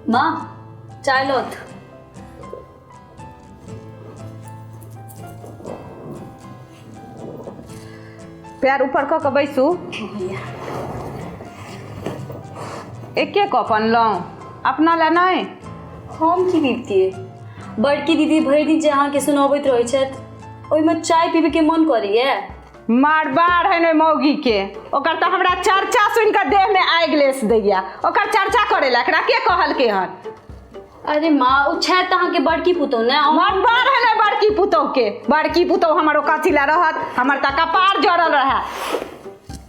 माँ, चाय लौत। पैर ऊपर कऽ कऽ बैसू। एके कप अनलहुँ, अपना लए नहि? हम की पीबतियै? बड़की दीदी भरि दिन जे अहाँके सुनबैत रहै छथि, ओहिमे चाय पीबैके मन करैए? मारबार है ने मौगी के, ओकर तऽ हमरा चर्चा सुनि कऽ देहमे आगि लेस दैया। ओकर चर्चा करे ला एकरा के कहलकै हन? अरे माँ, ओ छथि तऽ अहाँके बड़की पुतहु ने। मरबार है ने बड़की पुतहु के। बड़की पुतहु हमर ओ कथी लए रहत? हमर तऽ कपार जड़ल रहए।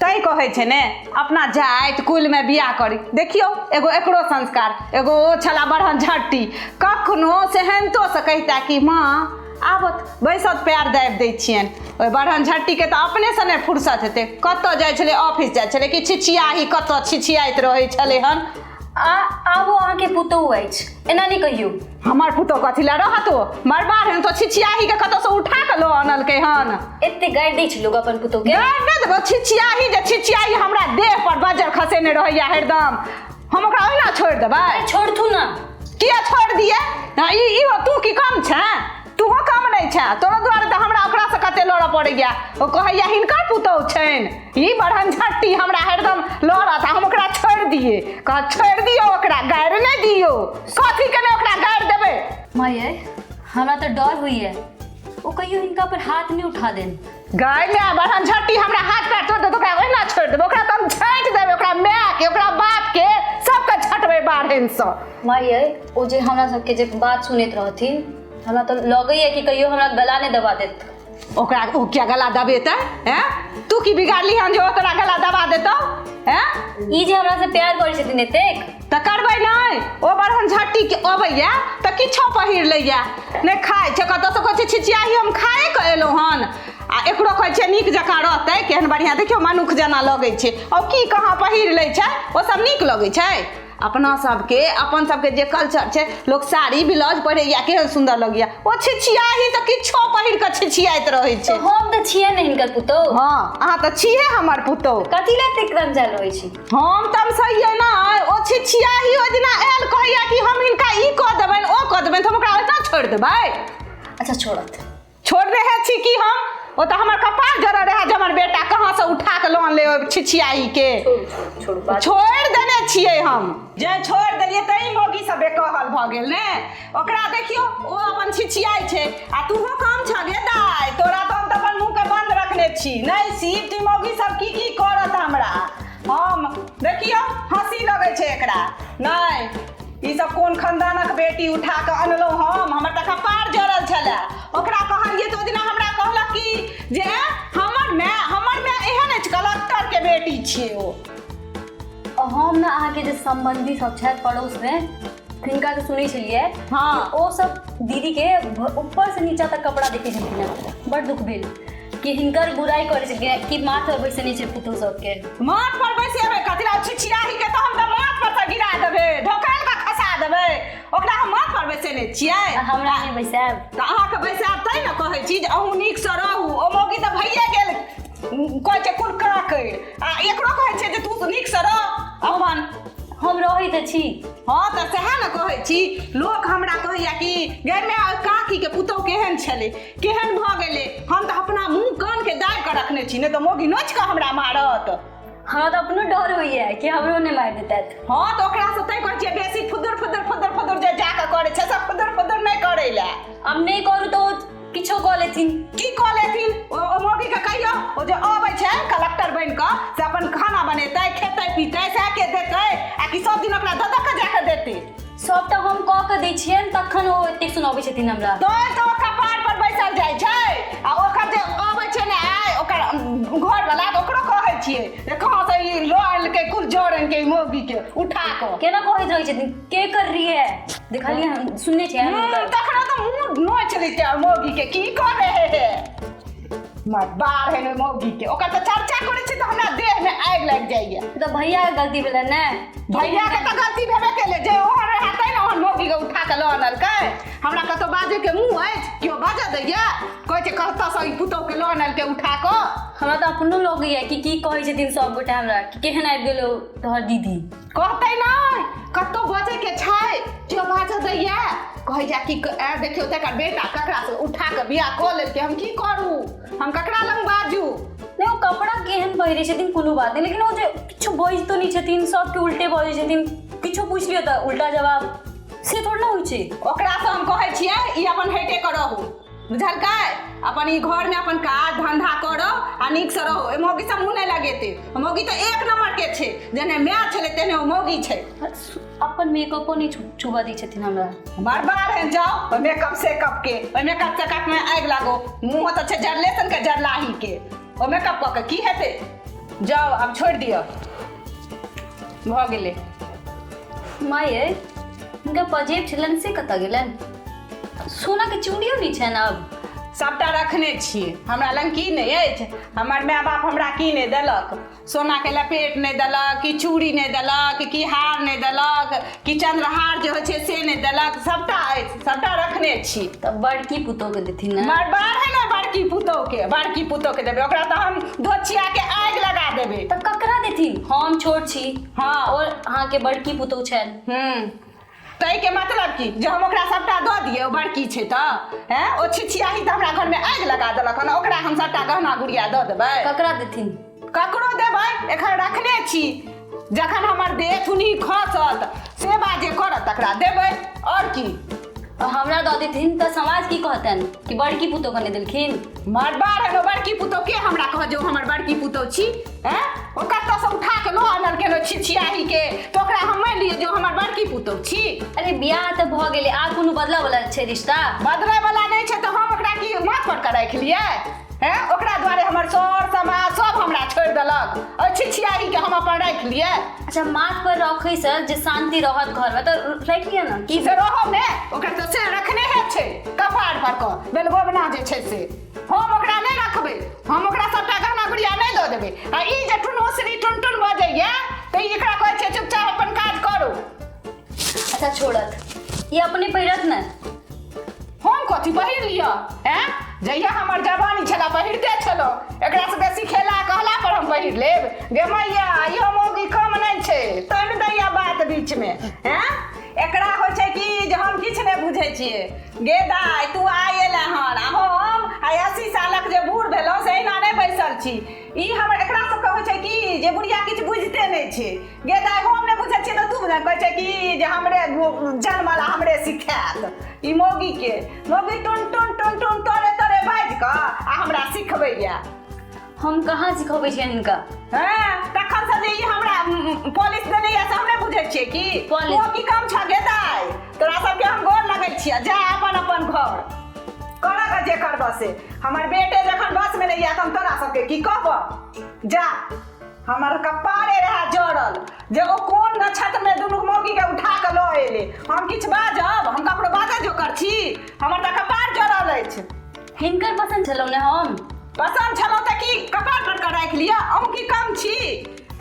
तैं कहै छै ने, अपना जाति कुलमे बियाह करी। देखियौ, एगो एकरो संस्कार, एगो ओ छला बढ़न झट्टी, कखनो सेहनतोसँ कहिता कि माँ आबत बैसत, पैर दाबि दै छियनि। ओहि बढ़न झट्टीके तऽ अपनेसँ नहि फुर्सत हेतै। कतऽ जाइ छलै? ऑफिस जाइ छलै कि छिछियाही कतऽ छिछियाइत रहै छलै हन। आ आब ओ अहाँके पुतोहु अछि, एना नहि कहियौ। हमर पुतोहु कथी लए रहत? ओ मरबा रहन तो छिछियाही के कतौसँ उठा कऽ लऽ अनलकै हन। एते गारि दै छै लोक अपन पुतोहु के? गारि नहि देबो, छिछियाही जे छिछियाही हमरा देह पर बजर खसेने रहैया हरदम, हम ओकरा ओहिना छोड़ि देबै? छोड़थु ना। किया छोड़ि दिए? ई इहो तू की कम छै? तूहो कम नहि छै। तोरो दुआरे तऽ हमरा ओकरासँ कते लड़ऽ पड़ैया। ओ कहैया हिनकर पुतोहु छनि, ई बढ़न झट्टी हमरा हरदम लड़त आ हम ओकरा छोड़ि दिए? कह छोड़ि दियौ, ओकरा गारि नहि दियौ। कथी के नहि ओकरा गारि देबै? माँ यै, हमरा तऽ डर होइए, ओ कहियो हिनका पर हाथ नहि उठा देन। गाय माय, बढ़न झट्टी हमरा हाथ पैर तोड़ देत, ओकरा ओहिना छोड़ि देबै? ओकरा तऽ हम छाँटि देबै, ओकरा मायके, ओकरा बापके, सबके छँटबै बाढ़निसँ। माँ यै, ओ जे हमरा सबके जे बात सुनैत रहथिन, हमरा तऽ लगैए कि कहियो हमरा गला नहि दबा देत। ओकरा ओ किया गला दबेतै? हैं, तू की बिगाड़ली हन जे ओ तोरा गला दबा देतौ? हैं, ई जे हमरा से प्यार करै छथिन एतेक। तऽ करबै नहि? ओ बढ़न झट्टी के अबैया तऽ किछो पहिर लैया, नहि खाइ छै। कतऽसँ कहै छै छिचियाही हम खाए कऽ एलहुँ हन। आ एकरो कहै छै नीक जकाँ रहतै, केहन बढ़िआँ देखियौ, मनुख जेना लगै छै। ओ की कहाँ पहिर लै छै, ओ सब नीक लगै छै? अपना सबके, अपन सबके जे कल्चर छै, लोक साड़ी ब्लाउज पहिरैया, केहन सुन्दर लगैया। ओ छिछियाही तऽ किछो पहिर कऽ छिछियाइत रहै छै। तऽ हम तऽ छियै ने हिनकर पुतोहु। हँ, अहाँ तऽ छियै हमर पुतोहु। कथी लए एतेक रमजाल रहै छी? हम तमसैयै नहि, ओ छिछियाही ओहि दिना आयल, कहैया कि हम हिनका ई कऽ देबनि, ओ कऽ देबनि, तऽ हम ओकरा ओहिना छोड़ि देबै? अच्छा छोड़त। छोड़ने है छी कि हम? ओ तऽ हमर कपार जरल रहए जे हमर बेटा कहाँसँ उठा कऽ लोन ले ओहि छिछियाही के। छोड़ू बात। छोड़ि देने छियै हम। जे छोड़ि देलियै तै मौगी सब बेकहल भऽ गेल ने। ओकरा देखियौ, ओ अपन छिछियाइ छै आ तूहो कम छह गे दाइ? तोरा तऽ हम तऽ अपन मुँहके बंद रखने छी। नहि शिव, ई मौगी सब की की करत हमरा। हम देखियौ, हँसी लगै छै एकरा। नहि, ई सब कोन खानदानक बेटी उठा कऽ अनलहुँ हम? हमर तऽ कपार जरल छलए। ओकरा कहलियै तऽ ओहि दिना हमरा कहलक कि जे हमर माय एहन अछि, कलक्टरके बेटी छियै ओ। हम ने अहाँके जे संबंधी सब छथि पड़ोसमे, तिनका से सुनै छलियै कि ओ सब दीदी के ऊपर से नीचा तक कपड़ा देखै छलखिन हेँ। बड़ दुख भेल कि हिनकर बुराइ करै छलखिन कि माथ पर बैसने छै पुतहु सबके। माथ पर बैसेबै कथी लए छिछियाही के? तऽ हम तऽ माथ पर से गिरा देबै, ढोकैल कऽ खसा देबै ओकरा। हम माथ पर बैसेने छियै? आ हमरा नहि बैसायब? तऽ अहाँके बैसायब तै ने कहै छी जे अहूँ नीकसँ रहू। ओ मौगी तऽ भइए गेल, कहै छै कुल काकरि, आ एकरो कहै छै जे तू नीकसँ रह अपन। हम रहै तऽ छी। हँ, तऽ सएह ने कहै छी। लोक हमरा कहैया कि गै माय, काकीके पुतहु केहन छलै, केहन भऽ गेलै। हम तऽ अपना मुँह कानके दाबि कऽ रखने छी, नहि तऽ मौगी नोचि कऽ हमरा मारत। हमरा तऽ अपनो डर होइए कि हमरो नहि मारि देतैथ। हँ, तऽ ओकरासँ तैं कहै छियै, बेसी फुदुर फुदुर फुदुर फुदुर जे जाकऽ करै छै, सब फुदुर फुदुर नहि करै लए। आब नहि करू तऽ ओ किछो कऽ लेथिन। की कऽ लेथिन? ओ मौगीके कहियौ, ओ जे अबै छै कलेक्टर बनि कऽ, से अपन खाना बनेतै, खेतै पीतै, सएह के देतै, आ कि सब दिन ओकरा दऽ दऽ कऽ जाकऽ देतै? सबटा हम कऽ के दै छियनि, तखन ओ एतेक सुनाबै छथिन हमरा। तोय तऽ ओ कपार पर बैसल जाइ छै। आ ओकर जे अबै छै ने आइ ओकर घरवला, तऽ ओकरो कहै छियै जे कहाँ से ई लऽ आनलकै कुल जरन के, ई मौगी के उठा कऽ। केना कहैत रहै छथिन, के कर रही है, देखलियै हम, सुनने छियै हम हुनकर। तखन तऽ मुँह नोचि लैते मौगी के, की कर रहे है बार है ने मौगी के। ओकर तऽ चर्चा करै छी तऽ हमरा देह में आगि लागि जाइए। तऽ भैया के गलती भेलै ने? भैया के तऽ गलती भेबे केलै, जे ओहन रहै तै ने ओहन मौगी के उठा कऽ लऽ अनलकै। हमरा कतौ बाजै के मुँह अछि? केओ बाजऽ दैया? कहै छै कतऽसँ ई पुतहु के लऽ अनलकै उठा कऽ। हमरा तऽ अपनो लगैया कि की कहै छथिन सब गोटा हमरा कि केहन आबि गेलो तोहर दीदी। कहतै नहि, कतौ बजैके छै केओ बाजऽ दैया? कहै जा कि ए देखियौ तकर बेटा ककरा से उठा कऽ बियाह कऽ लेलकै, हम की करू, हम ककरा लग बाजू? नहि, ओ कपड़ा केहन पहिरै छथिन कोनो बात नहि, लेकिन ओ जे किछु बजितो नहि छथिन, सबके उल्टे बजै छथिन, किछु पूछि लियौ तऽ उल्टा जवाब, से थोड़े ने होइ छै। ओकरासँ हम कहै छियै ई अपन हइटे कऽ रहू, बुझलकै? अपन ई घरमे अपन काज धंधा करो आ नीकसँ रहो। ओहि मौगीसँ मुँह नहि लगेतै। मौगी तऽ एक नम्बरके छै, जेहने माय छलै तेहने ओ मौगी छै। अपन मेकअपो नहि छुबऽ दै छथिन हमरा। बर्बाद है जाओ ओहि मेकअप सेकअप के, ओहि मेकअप सेकअप में आगि लागो, मुँह तऽ छै जरले सन के जरलाही के, ओ मेकअप कऽ के की हेतै? जाओ आब छोड़ि दिअ, भऽ गेलै। माय, हुनका पजेब छलनि से कतऽ गेलनि? सोनाके चूड़ियो नहि छनि आब? सबटा रखने छियै। हमरा लग की नहि अछि? हमर माय बाप हमरा की नहि देलक? सोनाके लपेट नहि देलक कि चूड़ी नहि देलक कि हार नहि देलक कि चंद्रहार जे होइ छै से नहि देलक? सबटा अछि, सबटा रखने छी। तऽ बड़की पुतोहके देथिन ने? बड़ है ने बड़की पुतोहके, बड़की पुतोहके देबै। ओकरा तऽ हम धोछियाके आगि लगा देबै। तऽ ककरा देथिन? हम छोट छी। हँ। और अहाँके बड़की पुतोह छनि। ताहिके मतलब की जे हम ओकरा सबटा दऽ दियै? ओ बड़की छै तऽ हैं, ओ छिछियाही तऽ हमरा घरमे आगि लगा देलक हन, ओकरा हम सबटा गहना गुड़िया दऽ देबै? ककरा देथिन? ककरो देबै? एखन रखने छी, जखन हमर देह थुनी खसत, सेवा जे करत तकरा देबै, आओर की। और हमरा दऽ देथिन तऽ समाज की कहतनि कि बड़की पुतोह के नहि देलखिन? मरबार है बड़की पुतोह के, हमरा कह जो हमर बड़की पुतोह छी। हैं, ओ कतऽसँ उठा के लऽ आनलकै हन छिछियाही के, तऽ ओकरा हम मानि लियै जे ओ हमर बड़की पुतोह छी? अरे बियाह तऽ भऽ गेलै, आब कोनो बदलऽ वाला छै रिश्ता? बदलै वाला नहि छै तऽ हम ओकरा की माथ पर के राखि लियै? हैं, ओकरा दुआरे हमर सर समाज सब हमरा छोड़ि देलक, ओहि छिछियाही के हम अपन राखि लियै? अच्छा, माथ पर रखै से जे शांति रहत घर में तऽ राखि लिअ ने। की से रहब ने, ओकर तऽ से रखने है छै कपार पर कऽ बेलगोबना जे छै से। हम ओकरा नहि रखबै, हम ओकरा सबटा गहना गुड़िया नहि दऽ देबै। आ ई जे टुनमुसरी टुनटुन बजैया तऽ ई एकरा कहै छै चुपचाप अपन काज करू। अच्छा छोड़त, ई अपने पहिरत ने। हम कथी पहिर लिअ? हैं, जहिया हमर जवानी छला पहिरते छलहुँ, एकरा सबके सिखेला कहला पर हम पहिर लेब? गे मैया, इहो मौगी कम नहि छै, तनि दैया बात बीचमे। हैं, एकरा होइ छै कि जे हम किछु नहि बुझै छियै। गे दाइ, तू आइ एले हन आ हम आइ 80 सालक जे बूढ़ भेलहुँ से एहिना नहि बैसल छी। ई हमर एकरा सबके होइ छै कि जे बुढ़िया किछु बुझिते नहि छै। गे दाइ, हम नहि बुझै छियै तऽ तू बुझै? कहै छै कि जे हमरे जनमल आ हमरे सिखायत। ई मौगीके मौगी टुन टुन टुन टुन तोरे तोरे बाजि कऽ आ हमरा सिखबैया। हम कहाँ सिखबै छियनि हिनका? हँ, तखन से जे ई हमरा पॉलिश देने यऽ से हम नहि बुझै छियै की? पॉलिश। तू की कम छ गे दाइ? तोरा सबके हम गोर लगै छियै, जा अपन अपन घर करऽ के जे करबऽ से। हमर बेटे जखन बस मे नहि यऽ तऽ हम तोरा सबके की कहबऽ? जा, हमर कपारे रहए जरल जे ओ कोन नक्षत्रमे दुनू मौगीके उठा कऽ लऽ एलै। हम किछु बाजब? हम ककरो बाजऽ जोकर छी? हमर तऽ कपार जरल अछि। हिनकर पसन्द छलहुँ ने हम? पसन्द छलहुँ तऽ की कपार पर कऽ राखि लिअ? अहूँ की कम छी?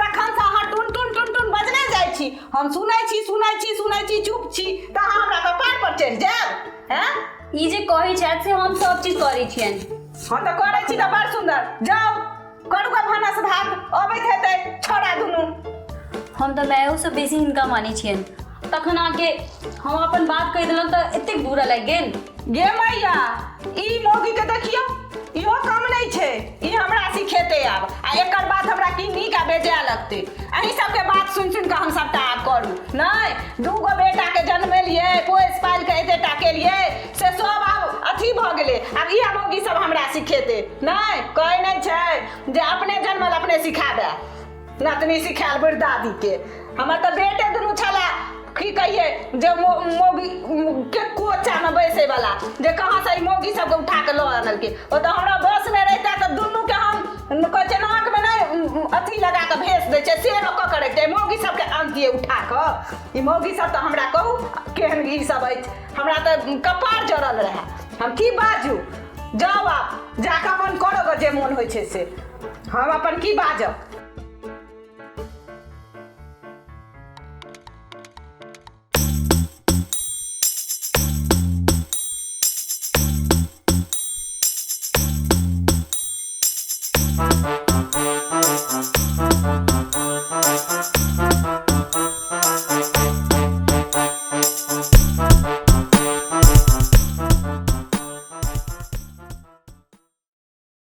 तखनसँ अहाँ टुन टुन टुन टुन बजने जाइ छी, हम सुनै छी सुनै छी सुनै छी, चुप छी, तऽ अहाँ हमरा कपार पर चढ़ि जायब? हैं, ई जे कहै छथि से हम सब चीज करै छियनि। हम तऽ करै छी तऽ बड़ सुन्दर। जाउ करू गऽ भानस भात, अबैत हेतै छौड़ा दुनू। हम तऽ मायोसँ बेसी हिनका मानै छियनि, तखन अहाँके हम अपन बात कहि देलहुँ तऽ एतेक बुरा लागि गेल। गे मैया, ई मौगीके देखियौ, इहो कम नहि छै। ई हमरा सिखेतै आब, आ एकर बात हमरा की नीक आ बेजाय लगतै? अहीं सबके बात सुनि सुनि कऽ हम सबटा आब करू? नहि, दूगो बेटाके जन्मेलियै, पोसि पालि कऽ एतेटा केलियै, से सब आब अथी भऽ गेलै, आब इएह मौगी सब हमरा सिखेतै? नहि कहै नहि छै जे अपने जन्मल अपने सिखाबै, नतनी सिखायल बुढ़ दादीके। हमर तऽ बेटे दुनू छलै, की कहिए जे मौगी के कोचामे बैसैवला, जे कहाँसँ ई मौगी सबके उठा कऽ लऽ आनलकै। ओ तऽ हमरा बसमे रहिता तऽ दुनूके हम कहै छै नाकमे नहि अथी लगा कऽ भेज दै छै से कऽ कऽ रखितै, मौगी सबके आनतियै उठा कऽ। ई मौगी सब तऽ हमरा कहू केहन ई सब अछि। हमरा तऽ कपार जरल रहए, हम की बाजू? जाउ आब, जाकऽ अपन करो जे मोन होइ छै से, हम अपन की बाजब।